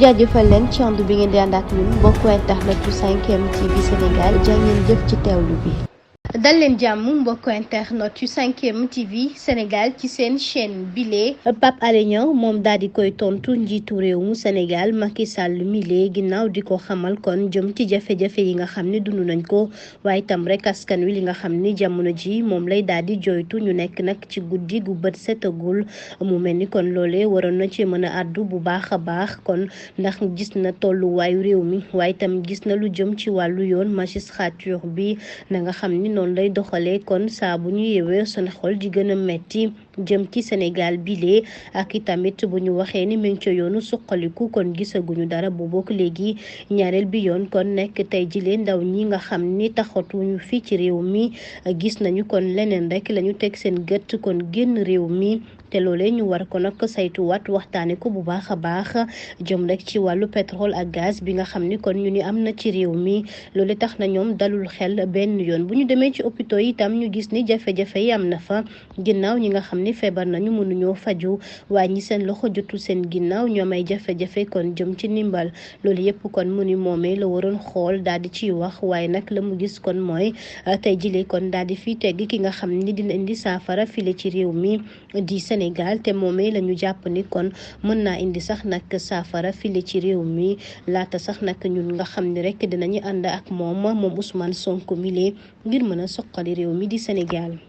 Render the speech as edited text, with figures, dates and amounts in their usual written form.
jaajëfal leen ci ànd bi ngeen di ànd ak ñun mbokku internet yu 5M TV Sénégal jaa ngeen jëf ci teewlu bi. dal leen jàmm mbokku internet yu 5M TV Sénégal ci seen chaîne bile Pape Alé Niang moom daal di koy tontu njiitu réew mu Sénégal Macky Sall mile ginnaaw di ko xamal kon jëm ci jafe-jafe yi nga xam ne dund nañ ko waaye itam rek askan wi li nga xam ni jamono ji moom lay daal di joytu ñu nekk nag ci guddi gu bët setagul mu mel ni kon loolee waroon na ci mën a àddu bu baax a baax kon ndax gis na tolluwaayu réew mi waaye itam gis na lu jëm ci wàllu yoon magistrature bi na nga xam ni noonu lay doxalee kon saa bu ñu yewee seen xol di gën a metti jëm ci Sénégal bile ak itamit bu ñu waxee ni mu ngi ca yoonu suqaliku kon gisaguñu dara bu bokk léegi ñaareel bi yoon kon nekk tey jile ndaw ñi nga xam ni taxatuñu fii ci réew mi gis nañu kon leneen rek lañu teg seen gët kon génn réew mi te loolee ñu war ko nag saytuwaat waxtaane ko bu baax a baax jëm rek ci wàllu pétrole ak gaz bi nga xam ni kon ñu ni am na ci réew mi loolu tax na ñoom dalul xel benn yoon bu ñu demee ci hôpitaux yi itam ñu gis ni jafe-jafe yi am na fa ginnaaw ñi nga xam ni feebar nañu mënuñoo faju waaye ñi seen loxo jotul seen ginnaaw ñoom ay jafe-jafe kon jëm ci ndimbal loolu yëpp kon mu ni moomee la waroon xool daal di ciy wax waaye nag la mu gis kon mooy tey jile kon daal di fi tegg ki nga xam ni dina indi saafara file ci réew mi di Sénégal te moomee la ñu jàpp ni kon mën naa indi sax nag saafara file ci réew mi laata sax nag ñun nga xam ni rek dinañu ànd ak moom Ousmane Sonko mile ngir mën a soqali réew mi di Sénégal.